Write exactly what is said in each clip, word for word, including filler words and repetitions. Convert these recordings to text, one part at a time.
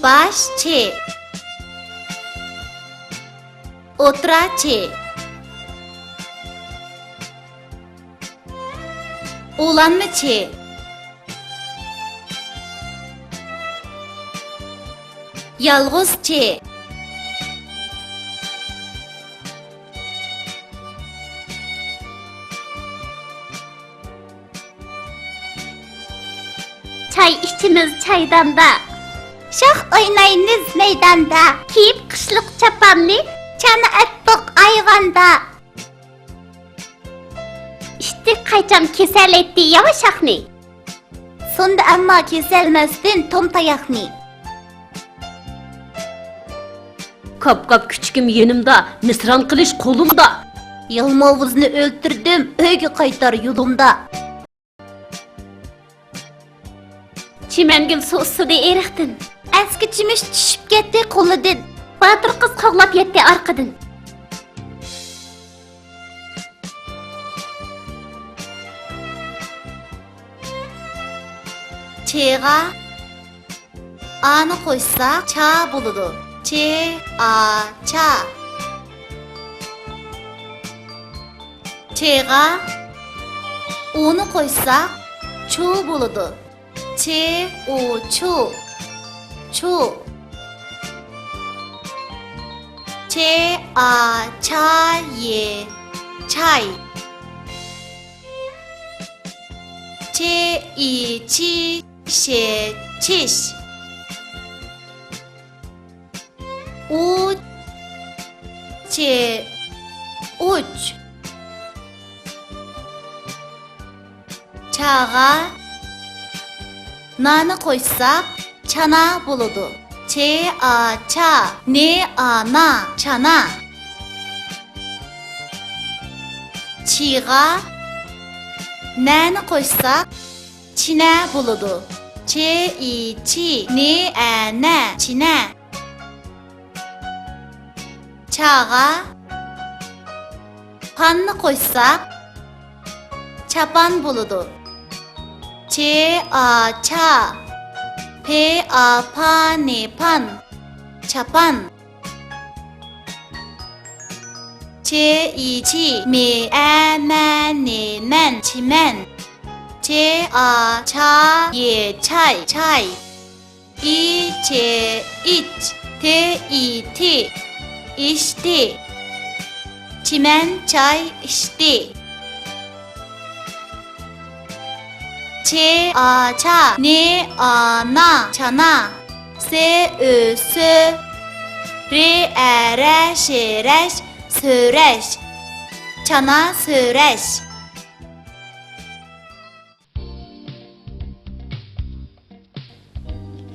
باش چى. ئوتتۇرا چى. ئۇلانما چى. يالغۇز چى. چاي ئىچىمىز چايداندا. شاخ ئوينايمىز مەيداندا. كىيىپ قىشلىق چاپاننى، چانا ئەتتۇق ئايۋاندا. ئىتتىك قايچام كېسەلەيتتى ياۋا شاخنى. سۇندى ئەمما كېسەلمەستىن توم تاياقنى. كاپ-كاپ كۈچۈكۈم يېنىمدا، مىسران قىلىچ قولۇمدا. يالماۋۇزنى ئۆلتۈردۈم، ئۆيگە قايتار يولۇمدا. چىمەنگۈل سۇ ئۇسسىدى ئېرىقتىن. ئەسكى چۆمۈچ چۈشۈپ كەتتى قولىدىن. باتۇر قىز قوغلاپ يەتتى ئارقىدىن. چېغا ئانى قوشساق، چا بولىدۇ. چې، ئا، چا. چېغا ئۇنى قوشساق، چۇ بولىدۇ. چې، ئۇ، چۇ. چۇ. چې، ئا، چا، يې، چاي. چې، ئى، چى، شې، چىش. ئۇ، چې، ئۇچ. چاغا نانى قوشساق، چانا بولىدۇ. چې، ئا، چا، نې، ئا، نا، چانا. چىغا نەنى قوشساق، چىنە بولىدۇ. چې، ئى، چى، نې، ئە، نە، چىنە. چاغا پاننى قوشساق، چاپان بولىدۇ. چې، ئا، چا، پې، ئا، پا، نې، پان، چاپان. چې، ئى، چى، مې، ئە، مە، نې، مەن، چىمەن. چې، ئا، چا، يې، چاي، چاي. ئى، چې، ئىچ، تې، ئى، تى، ئىچتى. چىمەن چاي ئىچتى. چې، ئا، چا، نې، ئا، نا، چانا. سې، ئۆ، سۆ. رې، ئە، رە، شې، رەش، سۆرەش. چانا سۆرەش.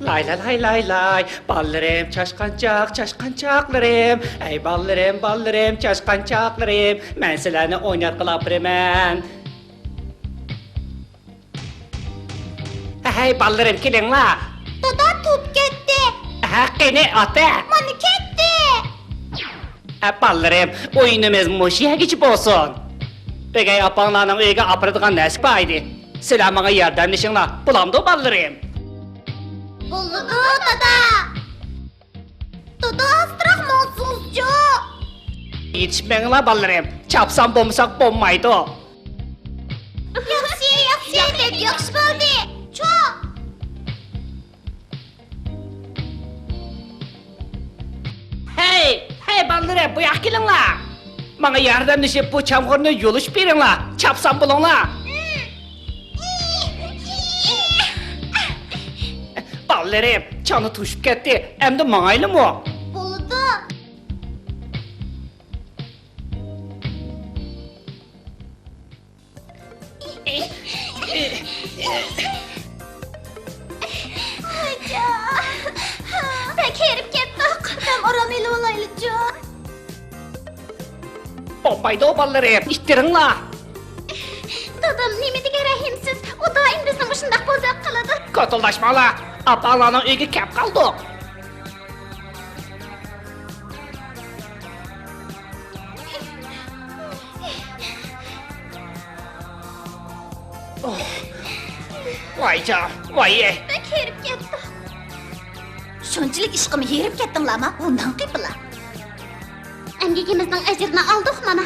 لاي لاي لاي لاي لاي، بالىلىرىم چاشقانچاق، چاشقانچاقلىرىم. ئەي بالىلىرىم، بالىلىرىم، چاشقانچاقلىرىم. مەن سىلەرنى ئويناتقىلى ئاپىرىمەن. ھەي بالىلىرىم، كېلىڭلار. دادا، توپ كەتتى. ھە، قېنى، ئاتا. مانا كەتتى. ھە، بالىلىرىم، ئويۇنىمىز مۇشۇ يەرگىچە بولسۇن. ئۆگەي ئاپاڭلارنىڭ ئۆيىگە ئاپىرىدىغان نەرسە بار ئىدى. سىلەر ماڭا ياردەملىشىڭلار. بولامدۇ، بالىلىرىم؟ بولىدۇ، دادا. دادا، ئاستىراق ماڭسىڭىزچۇ؟ يېتىشىپ مېڭىڭلار، بالىلىرىم. چاپسان بولمىساق بولمايدۇ. ياخشى، ياخشى، بەك ياخشى بولدى. چۇ! ھەي، ھەي، بالىلىرىم، بۇ ياققا كېلىڭلار. ماڭا ياردەملىشىپ، بۇ چامغۇرنى يۇلۇشۇپ بېرىڭلار. چاپسان بولۇڭلار. بالىلىرىم، چانا توشۇپ كەتتى. ئەمدى ماڭايلىمۇ؟ بولىدۇ. بەك ھېرىپ كەتتۇق. دەم ئارام ئېلىۋالايلىچۇ. بولمايدۇ، بالىلىرىم، ئىتتىرىڭلار. دادام نېمە دېگەن رەھىمسىز. ئۇ دائىم بىزنى مۇشۇنداق بوزەك قىلىدۇ. كوتۇلداشماڭلار. ئاپاڭلارنىڭ ئۆيىگە كەپ قالدۇق. ۋايجان، ۋاي. بەك ھېرىپ كەتتۇق. شۇنچىلىك ئىشقىمۇ ھېرىپ كەتتىڭلارمۇ؟ ۋۇ ناڭقى پىلا. ئەمگىكىمىزنىڭ ئەجرىنى ئالدۇق مانا.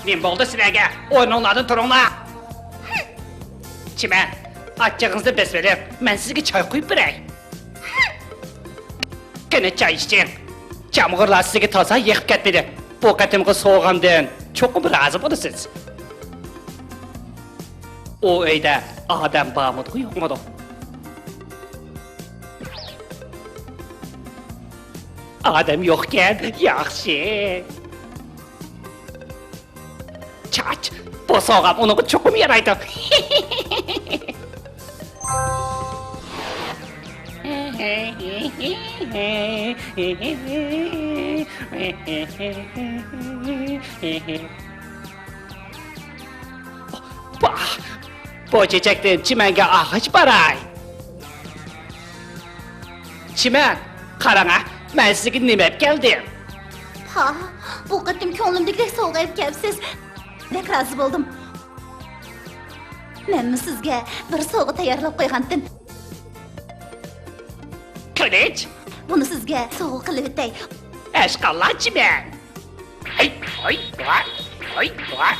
نېمە بولدى سىلەرگە؟ ئورنۇڭلاردىن تۇرۇڭلار. چىمەن، ئاچچىقىڭىزنى بېسىۋېلىڭ، مەن سىزگە چاي قۇيۇپ بېرەي. قېنى، چاي ئىچىڭ. چامغۇرلار سىزگە تازا يېقىپ كەتمىدى. بۇ قېتىمقى سوۋغامدىن چوقۇم رازى بولىسىز. ئۇ ئۆيدە ئادەم بارمىدىغۇ يوقمىدۇ؟ ئادەم يوقكەن، ياخشى. چاچ، بۇ سوۋغام ئۇنىڭغا چوقۇم يارايدۇ. باھ، بۇ چېچەكتىن چىمەنگە ئالغاچ باراي. چىمەن، قاراڭا، مەن سىزگە نېمە ئەپ كەلدىم. پا، بۇ قېتىم كۆڭلۈمدىكىدەك سوۋغا ئەپ كەپسىز. بەك رازى بولدۇم. مەنمۇ سىزگە بىر سوۋغا تەييارلاپ قويغانتىم. قىلىچ. بۇنى سىزگە سوۋغا قىلىۋېتەي. ئەشقاللا چىمەن. ھەي، ھاي، ۋاي، ھاي، ۋاي.